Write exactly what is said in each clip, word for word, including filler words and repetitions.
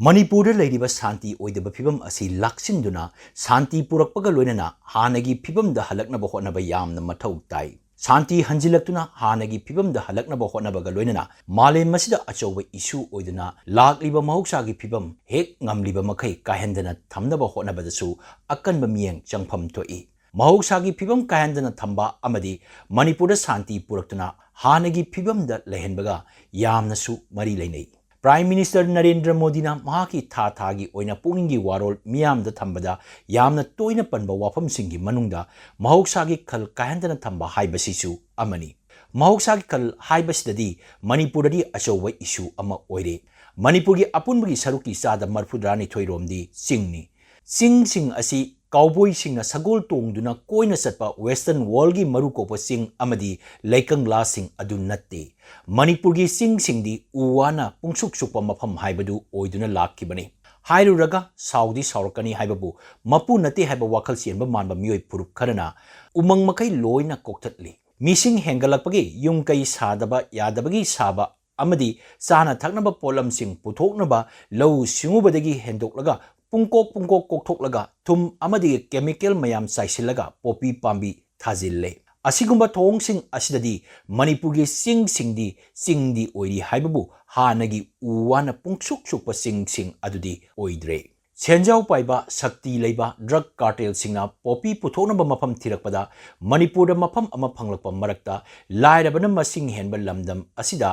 ꯃꯅꯤꯄꯨꯔꯗ ꯂꯩꯔꯤꯕ ꯁꯥꯟꯇꯤ ꯑꯣꯏꯗꯕ ꯐꯤꯕꯝ ꯑꯁꯤ ꯂꯥꯛꯁꯤꯟꯗꯨꯅ ꯁꯥꯟꯇꯤ ꯄꯨꯔꯛꯄꯒ ꯂꯣꯏꯅꯅ ꯍꯥꯟꯅꯒꯤ ꯐꯤꯕꯝꯗ ꯍꯜꯂꯛꯅꯕ ꯍꯣꯠꯅꯕ ꯌꯥꯝꯅ ꯃꯊꯧ ꯇꯥꯏ꯫ ꯁꯥꯟꯇꯤ ꯍꯟꯖꯤꯜꯂꯛꯇꯨꯅ ꯍꯥꯟꯅꯒꯤ ꯐꯤꯕꯝꯗ ꯍꯜꯂꯛꯅꯕ ꯍꯣꯠꯅꯕꯒ ꯂꯣꯏꯅꯅ ꯃꯥꯂꯦꯝ ꯑꯁꯤꯗ ꯑꯆꯧꯕ ꯏꯁꯨ ꯑꯣꯏꯗꯨꯅ ꯂꯥꯛꯂꯤꯕ ꯃꯍꯧꯁꯥꯒꯤ ꯐꯤꯕꯝ ꯍꯦꯛ ꯉꯝꯂꯤꯕ ꯃꯈꯩ ꯀꯥꯏꯍꯟꯗꯅ ꯊꯝꯅꯕ ꯍꯣꯠꯅꯕꯗꯁꯨ ꯑꯀꯟꯕ ꯃꯤꯠꯌꯦꯡ ꯆꯪꯐꯝ ꯊꯣꯛꯏ꯫ ꯃꯍꯧꯁꯥꯒꯤ ꯐꯤꯕꯝ ꯀꯥꯏꯍꯟꯗꯅ ꯊꯝꯕ ꯑꯃꯗꯤ ꯃꯅꯤꯄꯨꯔꯗ ꯁꯥꯟꯇꯤ ꯄꯨꯔꯛꯇꯨꯅ ꯍꯥꯟꯅꯒꯤ ꯐꯤꯕꯝꯗ ꯂꯩꯍꯟꯕꯒ ꯌꯥꯝꯅꯁꯨ ꯃꯔꯤ ꯂꯩꯅꯩ꯫ ꯄ꯭ꯔꯥꯏꯝ ꯃꯤꯅꯤꯁꯇꯔ ꯅꯔꯦꯟꯗ꯭ꯔ ꯃꯣꯗꯤꯅ ꯃꯍꯥꯛꯀꯤ ꯊꯥ ꯊꯥꯒꯤ ꯑꯣꯏꯅ ꯄꯨꯛꯅꯤꯡꯒꯤ ꯋꯥꯔꯣꯜ ꯃꯤꯌꯥꯝꯗ ꯊꯝꯕꯗ ꯌꯥꯝꯅ ꯇꯣꯏꯅ ꯄꯟꯕ ꯋꯥꯐꯝꯁꯤꯡꯒꯤ ꯃꯅꯨꯡꯗ ꯃꯍꯧꯁꯥꯒꯤ ꯈꯜ ꯀꯥꯏꯍꯟꯗꯅ ꯊꯝꯕ ꯍꯥꯏꯕꯁꯤꯁꯨ ꯑꯃꯅꯤ꯫ ꯃꯍꯧꯁꯥꯒꯤ ꯈꯜ ꯍꯥꯏꯕꯁꯤꯗꯗꯤ ꯃꯅꯤꯄꯨꯔꯗꯗꯤ ꯑꯆꯧꯕ ꯏꯁꯨ ꯑꯃ ꯑꯣꯏꯔꯦ꯫ ꯃꯅꯤꯄꯨꯔꯒꯤ ꯑꯄꯨꯟꯕꯒꯤ ꯁꯔꯨꯛꯀꯤ ꯆꯥꯗ ꯃꯔꯐꯨꯇꯔꯥꯅꯤꯊꯣꯏ ꯔꯣꯝꯗꯤ ꯆꯤꯡꯅꯤ꯫ ꯆꯤꯡꯁꯤꯡ ꯑꯁꯤ ꯀꯥꯎꯕꯣꯏꯁꯤꯡꯅ ꯁꯒꯣꯜ ꯇꯣꯡꯗꯨꯅ ꯀꯣꯏꯅ ꯆꯠꯄ ꯋꯦꯁꯇꯔꯟ ꯋꯥꯔꯜꯒꯤ ꯃꯔꯨ ꯀꯣꯛꯄ ꯆꯤꯡ ꯑꯃꯗꯤ ꯂꯩꯀꯪꯂꯥꯁꯤꯡ ꯑꯗꯨ ꯅꯠꯇꯦ꯫ ꯃꯅꯤꯄꯨꯔꯒꯤ ꯆꯤꯡꯁꯤꯡꯗꯤ ꯎ ꯋꯥꯅ ꯄꯨꯡꯁꯨꯛ ꯁꯨꯛꯄ ꯃꯐꯝ ꯍꯥꯏꯕꯗꯨ ꯑꯣꯏꯗꯨꯅ ꯂꯥꯛꯈꯤꯕꯅꯤ꯫ ꯍꯥꯏꯔꯨꯔꯒ ꯁꯥꯎꯗꯤ ꯁꯥꯎꯔꯛꯀꯅꯤ ꯍꯥꯏꯕꯕꯨ ꯃꯄꯨ ꯅꯠꯇꯦ ꯍꯥꯏꯕ ꯋꯥꯈꯜ ꯆꯦꯟꯕ ꯃꯥꯟꯕ ꯃꯤꯑꯣꯏ ꯐꯨꯔꯨꯞ ꯈꯔꯅ ꯎꯃꯪ ꯃꯈꯩ ꯂꯣꯏꯅ ꯀꯣꯛꯊꯠꯂꯤ꯫ ꯃꯤꯁꯤꯡ ꯍꯦꯟꯒꯠꯂꯛꯄꯒꯤ ꯌꯨꯝ ꯀꯩ ꯁꯥꯗꯕ ꯌꯥꯗꯕꯒꯤ ꯁꯥꯕ ꯑꯃꯗꯤ ꯆꯥꯅ ꯊꯛꯅꯕ ꯄꯣꯠꯂꯝꯁꯤꯡ ꯄꯨꯊꯣꯛꯅꯕ ꯂꯧꯎ ꯁꯤꯡꯎꯕꯗꯒꯤ ꯍꯦꯟꯗꯣꯛꯂꯒ ꯄꯨꯡꯀꯣꯛ ꯄꯨꯡꯀꯣꯛ ꯀꯣꯛꯊꯣꯛꯂꯒ ꯊꯨꯝ ꯑꯃꯗꯤ ꯀꯦꯃꯤꯀꯦꯜ ꯃꯌꯥꯝ ꯆꯥꯏꯁꯤꯜꯂꯒ ꯄꯣꯄꯤ ꯄꯥꯝꯕꯤ ꯊꯥꯖꯤꯜꯂꯦ꯫ ꯑꯁꯤꯒꯨꯝꯕ ꯊꯧꯑꯣꯡꯁꯤꯡ ꯑꯁꯤꯗꯗꯤ ꯃꯅꯤꯄꯨꯔꯒꯤ ꯆꯤꯡꯁꯤꯡꯗꯤ ꯆꯤꯡꯗꯤ ꯑꯣꯏꯔꯤ ꯍꯥꯏꯕꯕꯨ ꯍꯥꯟꯅꯒꯤ ꯎ ꯋꯥꯅ ꯄꯨꯡꯁꯨꯛ ꯁꯨꯛꯄ ꯆꯤꯡꯁꯤꯡ ꯑꯗꯨꯗꯤ ꯑꯣꯏꯗ꯭ꯔꯦ꯫ ꯁꯦꯟꯖꯥꯎ ꯄꯥꯏꯕ, ꯁꯛꯇꯤ ꯂꯩꯕ ꯗ꯭ꯔꯒ ꯀꯥꯔꯇꯦꯜꯁꯤꯡꯅ ꯄꯣꯄꯤ ꯄꯨꯊꯣꯛꯅꯕ ꯃꯐꯝ ꯊꯤꯔꯛꯄꯗ ꯃꯅꯤꯄꯨꯔꯗ ꯃꯐꯝ ꯑꯃ ꯐꯪꯂꯛꯄ ꯃꯔꯛꯇ ꯂꯥꯏꯔꯕꯅ ꯃꯁꯤꯡ ꯍꯦꯟꯕ ꯂꯝꯗꯝ ꯑꯁꯤꯗ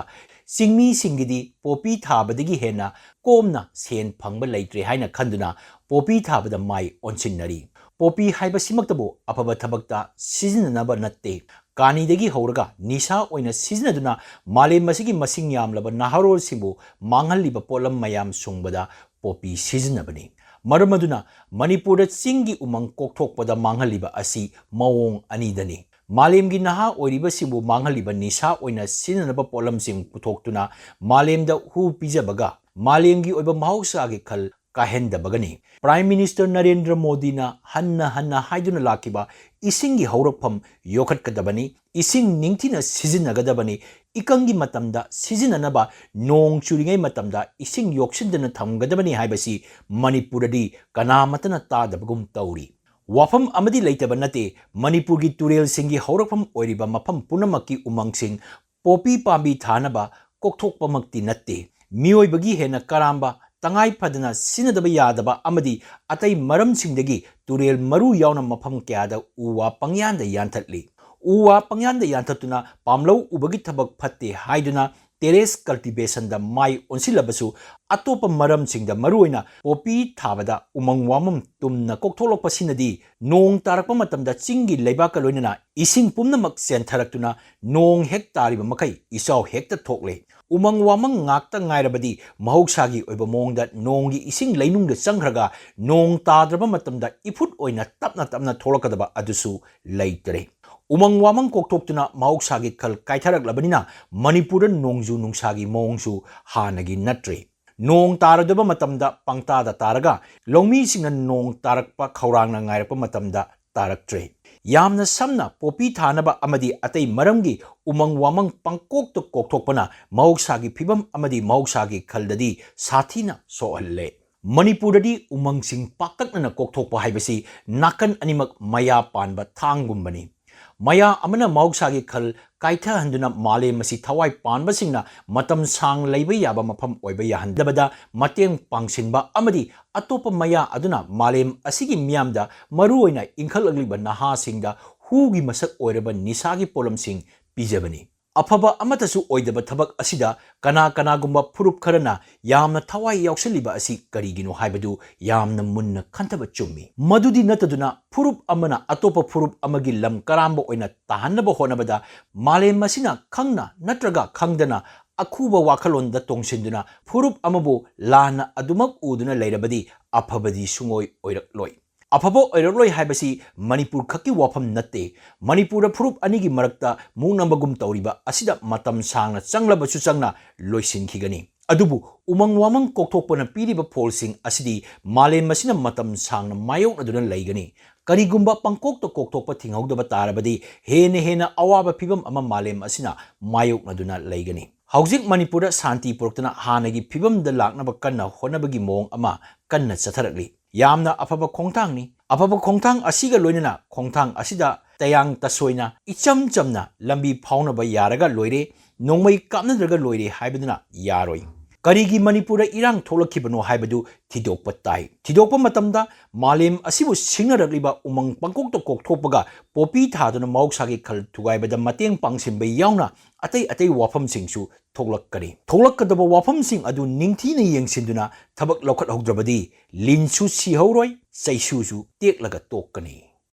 ꯆꯤꯡꯃꯤꯁꯤꯡꯒꯤꯗꯤ ꯄꯣꯄꯤ ꯊꯥꯕꯗꯒꯤ ꯍꯦꯟꯅ ꯀꯣꯝꯅ ꯁꯦꯟ ꯐꯪꯕ ꯂꯩꯇ꯭ꯔꯦ ꯍꯥꯏꯅ ꯈꯟꯗꯨꯅ ꯄꯣꯄꯤ ꯊꯥꯕꯗ ꯃꯥꯏ ꯑꯣꯟꯁꯤꯟꯅꯔꯤ꯫ ꯄꯣꯄꯤ ꯍꯥꯏꯕꯁꯤꯃꯛꯇꯕꯨ ꯑꯐꯕ ꯊꯕꯛꯇ ꯁꯤꯖꯤꯟꯅꯅꯕ ꯅꯠꯇꯦ꯫ ꯀꯥꯅꯤꯗꯒꯤ ꯍꯧꯔꯒ ꯅꯤꯁꯥ ꯑꯣꯏꯅ ꯁꯤꯖꯤꯟꯅꯗꯨꯅ ꯃꯥꯂꯦꯝ ꯑꯁꯤꯒꯤ ꯃꯁꯤꯡ ꯌꯥꯝꯂꯕ ꯅꯍꯥꯔꯣꯜꯁꯤꯡꯕꯨ ꯃꯥꯡꯍꯜꯂꯤꯕ ꯄꯣꯠꯂꯝ ꯃꯌꯥꯝ ꯁꯨꯡꯕꯗ ꯄꯣꯄꯤ ꯁꯤꯖꯤꯟꯅꯕꯅꯤ꯫ ꯃꯔꯝ ꯑꯗꯨꯅ ꯃꯅꯤꯄꯨꯔꯗ ꯆꯤꯡꯒꯤ ꯎꯃꯪ ꯀꯣꯛꯊꯣꯛꯄꯗ ꯃꯥꯡꯍꯜꯂꯤꯕ ꯑꯁꯤ ꯃꯑꯣꯡ ꯑꯅꯤꯗꯅꯤ꯫ ꯃꯥꯂꯦꯝꯒꯤ ꯅꯍꯥ ꯑꯣꯏꯔꯤꯕꯁꯤꯡꯕꯨ ꯃꯥꯡꯍꯜꯂꯤꯕ ꯅꯤꯁꯥ ꯑꯣꯏꯅ ꯁꯤꯖꯤꯟꯅꯅꯕ ꯄꯣꯠꯂꯝꯁꯤꯡ ꯄꯨꯊꯣꯛꯇꯨꯅ ꯃꯥꯂꯦꯝꯗ ꯍꯨ ꯄꯤꯖꯕꯒ ꯃꯥꯂꯦꯝꯒꯤ ꯑꯣꯏꯕ ꯃꯍꯧꯁꯥꯒꯤ ꯈꯜ ꯀꯥꯏꯍꯟꯗꯕꯒꯅꯤ꯫ Prime Minister ꯅꯔꯦꯟꯗ꯭ꯔ ꯃꯣꯗꯤꯅ ꯍꯟꯅ ꯍꯟꯅ ꯍꯥꯏꯗꯨꯅ ꯂꯥꯛꯈꯤꯕ ꯏꯁꯤꯡꯒꯤ ꯍꯧꯔꯛꯐꯝ ꯌꯣꯛꯈꯠꯀꯗꯕꯅꯤ, ꯏꯁꯤꯡ ꯅꯤꯡꯊꯤꯅ ꯁꯤꯖꯤꯟꯅꯒꯗꯕꯅꯤ, ꯏꯀꯪꯒꯤ ꯃꯇꯝꯗ ꯁꯤꯖꯤꯟꯅꯅꯕ ꯅꯣꯡ ꯆꯨꯔꯤꯉꯩ ꯃꯇꯝꯗ ꯏꯁꯤꯡ ꯌꯣꯛꯁꯤꯟꯗꯨꯅ ꯊꯝꯒꯗꯕꯅꯤ ꯍꯥꯏꯕꯁꯤ ꯃꯅꯤꯄꯨꯔꯗꯗꯤ ꯀꯅꯥꯃꯠꯇꯅ ꯇꯥꯗꯕꯒꯨꯝ ꯇꯧꯔꯤ꯫ ꯋꯥꯐꯝ ꯑꯃꯗꯤ ꯂꯩꯇꯕ ꯅꯠꯇꯦ, ꯃꯅꯤꯄꯨꯔꯒꯤ ꯇꯨꯔꯦꯜꯁꯤꯡꯒꯤ ꯍꯧꯔꯛꯐꯝ ꯑꯣꯏꯔꯤꯕ ꯃꯐꯝ ꯄꯨꯝꯅꯃꯛꯀꯤ ꯎꯃꯪꯁꯤꯡ ꯄꯣꯄꯤ ꯄꯥꯝꯕꯤ ꯊꯥꯅꯕ ꯀꯣꯛꯊꯣꯛꯄꯃꯛꯇꯤ ꯅꯠꯇꯦ꯫ ꯃꯤꯑꯣꯏꯕꯒꯤ ꯍꯦꯟꯅ ꯀꯔꯥꯝꯕ, ꯇꯉꯥꯏ ꯐꯗꯅ ꯁꯤꯖꯤꯟꯅꯗꯕ ꯌꯥꯗꯕ ꯑꯃꯗꯤ ꯑꯇꯩ ꯃꯔꯝꯁꯤꯡꯗꯒꯤ ꯇꯨꯔꯦꯜ ꯃꯔꯨ ꯌꯥꯎꯅ ꯃꯐꯝ ꯀꯌꯥꯗ ꯎ ꯋꯥ ꯄꯪꯌꯥꯟꯗ ꯌꯥꯟꯊꯠꯂꯤ꯫ ꯎ ꯋꯥ ꯄꯪꯌꯥꯟꯗ ꯌꯥꯟꯊꯠꯇꯨꯅ ꯄꯥꯝꯂꯧ ꯎꯕꯒꯤ ꯊꯕꯛ ꯐꯠꯇꯦ ꯍꯥꯏꯗꯨꯅ terrace cultivationꯗ ꯃꯥꯏ ꯑꯣꯟꯁꯤꯜꯂꯕꯁꯨ, ꯑꯇꯣꯞꯄ ꯃꯔꯝꯁꯤꯡꯗ, ꯃꯔꯨꯑꯣꯏꯅ ꯄꯣꯄꯤ ꯊꯥꯕꯗ ꯎꯃꯪ ꯋꯥꯃꯪ ꯇꯨꯝꯅ ꯀꯣꯛꯊꯣꯛꯂꯛꯄꯁꯤꯅꯗꯤ ꯅꯣꯡ ꯇꯥꯔꯛꯄ ꯃꯇꯝꯗ ꯆꯤꯡꯒꯤ ꯂꯩꯕꯥꯛꯀ ꯂꯣꯏꯅꯅ ꯏꯁꯤꯡ ꯄꯨꯝꯅꯃꯛ ꯆꯦꯟꯊꯔꯛꯇꯨꯅ ꯅꯣꯡ ꯍꯦꯛ ꯇꯥꯔꯤꯕ ꯃꯈꯩ ꯏꯆꯥꯎ ꯍꯦꯛꯇ ꯊꯣꯛꯂꯦ꯫ ꯎꯃꯪ ꯋꯥꯃꯪ ꯉꯥꯛꯇ ꯉꯥꯏꯔꯕꯗꯤ ꯃꯍꯧꯁꯥꯒꯤ ꯑꯣꯏꯕ ꯃꯑꯣꯡꯗ ꯅꯣꯡꯒꯤ ꯏꯁꯤꯡ ꯂꯩꯅꯨꯡꯗ ꯆꯪꯈ꯭ꯔꯒ ꯅꯣꯡ ꯇꯥꯗ꯭ꯔꯕ ꯃꯇꯝꯗ ꯏꯐꯨꯠ ꯑꯣꯏꯅ ꯇꯞꯅ ꯇꯞꯅ ꯊꯣꯛꯂꯛꯀꯗꯕ ꯑꯗꯨꯁꯨ ꯂꯩꯇ꯭ꯔꯦ꯫ ꯎꯃꯪ ꯋꯥꯃꯪ ꯀꯣꯛꯊꯣꯛꯇꯨꯅ ꯃꯍꯧꯁꯥꯒꯤ ꯈꯜ ꯀꯥꯏꯊꯔꯛꯂꯕꯅꯤꯅ ꯃꯅꯤꯄꯨꯔꯗ ꯅꯣꯡꯖꯨ ꯅꯨꯡꯁꯥꯒꯤ ꯃꯑꯣꯡꯁꯨ ꯍꯥꯟꯅꯒꯤ ꯅꯠꯇ꯭ꯔꯦ꯫ ꯅꯣꯡ ꯇꯥꯔꯗꯕ ꯃꯇꯝꯗ ꯄꯪꯇꯥꯗ ꯇꯥꯔꯒ ꯂꯧꯃꯤꯁꯤꯡꯅ ꯅꯣꯡ ꯇꯥꯔꯛꯄ ꯈꯧꯔꯥꯡꯅ ꯉꯥꯏꯔꯛꯄ ꯃꯇꯝꯗ ꯇꯥꯔꯛꯇ꯭ꯔꯦ꯫ ꯌꯥꯝꯅ ꯁꯝꯅ ꯄꯣꯄꯤ ꯊꯥꯅꯕ ꯑꯃꯗꯤ ꯑꯇꯩ ꯃꯔꯝꯒꯤ ꯎꯃꯪ ꯋꯥꯃꯪ ꯄꯪꯀꯣꯛꯇ ꯀꯣꯛꯊꯣꯛꯄꯅ ꯃꯍꯧꯁꯥꯒꯤ ꯐꯤꯕꯝ ꯑꯃꯗꯤ ꯃꯍꯧꯁꯥꯒꯤ ꯈꯜꯗꯗꯤ ꯁꯥꯊꯤꯅ ꯁꯣꯛꯍꯜꯂꯦ꯫ ꯃꯅꯤꯄꯨꯔꯗꯗꯤ ꯎꯃꯪꯁꯤꯡ ꯄꯥꯛꯇꯛꯅꯅ ꯀꯣꯛꯊꯣꯛꯄ ꯍꯥꯏꯕꯁꯤ ꯅꯥꯀꯟ ꯑꯅꯤꯃꯛ ꯃꯌꯥ ꯄꯥꯟꯕ ꯊꯥꯡꯒꯨꯝꯕꯅꯤ꯫ ꯃꯌꯥ ꯑꯃꯅ ꯃꯍꯧꯁꯥꯒꯤ ꯈꯜ ꯀꯥꯏꯊꯍꯟꯗꯨꯅ ꯃꯥꯂꯦꯝ ꯑꯁꯤ ꯊꯋꯥꯏ ꯄꯥꯟꯕꯁꯤꯡꯅ ꯃꯇꯝ ꯁꯥꯡ ꯂꯩꯕ ꯌꯥꯕ ꯃꯐꯝ ꯑꯣꯏꯕ ꯌꯥꯍꯟꯗꯕꯗ ꯃꯇꯦꯡ ꯄꯥꯡꯁꯤꯟꯕ ꯑꯃꯗꯤ ꯑꯇꯣꯞꯄ ꯃꯌꯥ ꯑꯗꯨꯅ ꯃꯥꯂꯦꯝ ꯑꯁꯤꯒꯤ ꯃꯤꯌꯥꯝꯗ, ꯃꯔꯨꯑꯣꯏꯅ ꯏꯟꯈꯠꯂꯛꯂꯤꯕ ꯅꯍꯥꯁꯤꯡꯗ ꯍꯨꯒꯤ ꯃꯁꯛ ꯑꯣꯏꯔꯕ ꯅꯤꯁꯥꯒꯤ ꯄꯣꯠꯂꯝꯁꯤꯡ ꯄꯤꯖꯕꯅꯤ꯫ ꯑꯐꯕ ꯑꯃꯠꯇꯁꯨ ꯑꯣꯏꯗꯕ ꯊꯕꯛ ꯑꯁꯤꯗ ꯀꯅꯥ ꯀꯅꯥꯒꯨꯝꯕ ꯐꯨꯔꯨꯞ ꯈꯔꯅ ꯌꯥꯝꯅ ꯊꯋꯥꯏ ꯌꯥꯎꯁꯤꯜꯂꯤꯕ ꯑꯁꯤ ꯀꯔꯤꯒꯤꯅꯣ ꯍꯥꯏꯕꯗꯨ ꯌꯥꯝꯅ ꯃꯨꯟꯅ ꯈꯟꯊꯕ ꯆꯨꯝꯃꯤ꯫ ꯃꯗꯨꯗꯤ ꯅꯠꯇꯗꯨꯅ ꯐꯨꯔꯨꯞ ꯑꯃꯅ ꯑꯇꯣꯞꯄ ꯐꯨꯔꯨꯞ ꯑꯃꯒꯤ ꯂꯝ ꯀꯔꯥꯝꯕ ꯑꯣꯏꯅ ꯇꯥꯍꯟꯅꯕ ꯍꯣꯠꯅꯕꯗ ꯃꯥꯂꯦꯝ ꯑꯁꯤꯅ ꯈꯪꯅ ꯅꯠꯇ꯭ꯔꯒ ꯈꯪꯗꯅ ꯑꯈꯨꯕ ꯋꯥꯈꯜꯂꯣꯟꯗ ꯇꯣꯡꯁꯤꯟꯗꯨꯅ ꯐꯨꯔꯨꯞ ꯑꯃꯕꯨ ꯂꯥꯟꯅ ꯑꯗꯨꯃꯛ ꯎꯗꯨꯅ ꯂꯩꯔꯕꯗꯤ ꯑꯐꯕꯗꯤ ꯁꯨꯡꯑꯣꯏ ꯑꯣꯏꯔꯛꯂꯣꯏ꯫ ꯑꯐꯕ ꯑꯣꯏꯔꯛꯂꯣꯏ ꯍꯥꯏꯕꯁꯤ ꯃꯅꯤꯄꯨꯔ ꯈꯛꯀꯤ ꯋꯥꯐꯝ ꯅꯠꯇꯦ꯫ ꯃꯅꯤꯄꯨꯔꯗ ꯐꯨꯔꯨꯞ ꯑꯅꯤꯒꯤ ꯃꯔꯛꯇ ꯃꯨꯛꯅꯕꯒꯨꯝ ꯇꯧꯔꯤꯕ ꯑꯁꯤꯗ ꯃꯇꯝ ꯁꯥꯡꯅ ꯆꯪꯂꯕꯁꯨ ꯆꯪꯅ ꯂꯣꯏꯁꯤꯟꯈꯤꯒꯅꯤ꯫ ꯑꯗꯨꯕꯨ ꯎꯃꯪ ꯋꯥꯃꯪ ꯀꯣꯛꯊꯣꯛꯄꯅ ꯄꯤꯔꯤꯕ ꯐꯣꯜꯁꯤꯡ ꯑꯁꯤꯗꯤ ꯃꯥꯂꯦꯝ ꯑꯁꯤꯅ ꯃꯇꯝ ꯁꯥꯡꯅ ꯃꯥꯌꯣꯛꯅꯗꯨꯅ ꯂꯩꯒꯅꯤ꯫ ꯀꯔꯤꯒꯨꯝꯕ ꯄꯪꯀꯣꯛꯇ ꯀꯣꯛꯊꯣꯛꯄ ꯊꯤꯡꯍꯧꯗꯕ ꯇꯥꯔꯕꯗꯤ ꯍꯦꯟꯅ ꯍꯦꯟꯅ ꯑꯋꯥꯕ ꯐꯤꯕꯝ ꯑꯃ ꯃꯥꯂꯦꯝ ꯑꯁꯤꯅ ꯃꯥꯌꯣꯛꯅꯗꯨꯅ ꯂꯩꯒꯅꯤ꯫ ꯍꯧꯖꯤꯛ ꯃꯅꯤꯄꯨꯔꯗ ꯁꯥꯟꯇꯤ ꯄꯨꯔꯛꯇꯨꯅ ꯍꯥꯟꯅꯒꯤ ꯐꯤꯕꯝꯗ ꯂꯥꯛꯅꯕ ꯀꯟꯅ ꯍꯣꯠꯅꯕꯒꯤ ꯃꯑꯣꯡ ꯑꯃ ꯀꯟꯅ ꯆꯠꯊꯔꯛꯂꯤ꯫ ꯌꯥꯝꯅ ꯑꯐꯕ ꯈꯣꯡꯊꯥꯡꯅꯤ꯫ ꯑꯐꯕ ꯈꯣꯡꯊꯥꯡ ꯑꯁꯤꯒ ꯂꯣꯏꯅꯅ ꯈꯣꯡꯊꯥꯡ ꯑꯁꯤꯗ ꯇꯌꯥꯡ ꯇꯁꯣꯏꯅ ꯏꯆꯝ ꯆꯝꯅ ꯂꯝꯕꯤ ꯐꯥꯎꯅꯕ ꯌꯥꯔꯒ ꯂꯣꯏꯔꯦ, ꯅꯣꯡꯃꯩ ꯀꯥꯞꯅꯗ꯭ꯔꯒ ꯂꯣꯏꯔꯦ ꯍꯥꯏꯕꯗꯨꯅ ꯌꯥꯔꯣꯏ꯫ ꯀꯔꯤꯒꯤ ꯃꯅꯤꯄꯨꯔꯗ ꯏꯔꯥꯡ ꯊꯣꯛꯂꯛꯈꯤꯕꯅꯣ ꯍꯥꯏꯕꯗꯨ ꯊꯤꯗꯣꯛꯄ ꯇꯥꯏ꯫ ꯊꯤꯗꯣꯛꯄ ꯃꯇꯝꯗ ꯃꯥꯂꯦꯝ ꯑꯁꯤꯕꯨ ꯁꯤꯡꯅꯔꯛꯂꯤꯕ ꯎꯃꯪ ꯄꯪꯀꯣꯛꯇ ꯀꯣꯛꯊꯣꯛꯄꯒ ꯄꯣꯄꯤ ꯊꯥꯗꯨꯅ ꯃꯍꯧꯁꯥꯒꯤ ꯈꯜ ꯊꯨꯒꯥꯏꯕꯗ ꯃꯇꯦꯡ ꯄꯥꯡꯁꯤꯟꯕ ꯌꯥꯎꯅ ꯑꯇꯩ ꯑꯇꯩ ꯋꯥꯐꯝꯁꯤꯡꯁꯨ ꯊꯣꯛꯂꯛꯀꯅꯤ꯫ ꯊꯣꯛꯂꯛꯀꯗꯕ ꯋꯥꯐꯝꯁꯤꯡ ꯑꯗꯨ ꯅꯤꯡꯊꯤꯅ ꯌꯦꯡꯁꯤꯟꯗꯨꯅ ꯊꯕꯛ ꯂꯧꯈꯠꯍꯧꯗ꯭ꯔꯕꯗꯤ ꯂꯤꯟꯁꯨ ꯁꯤꯍꯧꯔꯣꯏ, ꯆꯩꯁꯨꯁꯨ ꯇꯦꯛꯂꯒ ꯇꯣꯛꯀꯅꯤ꯫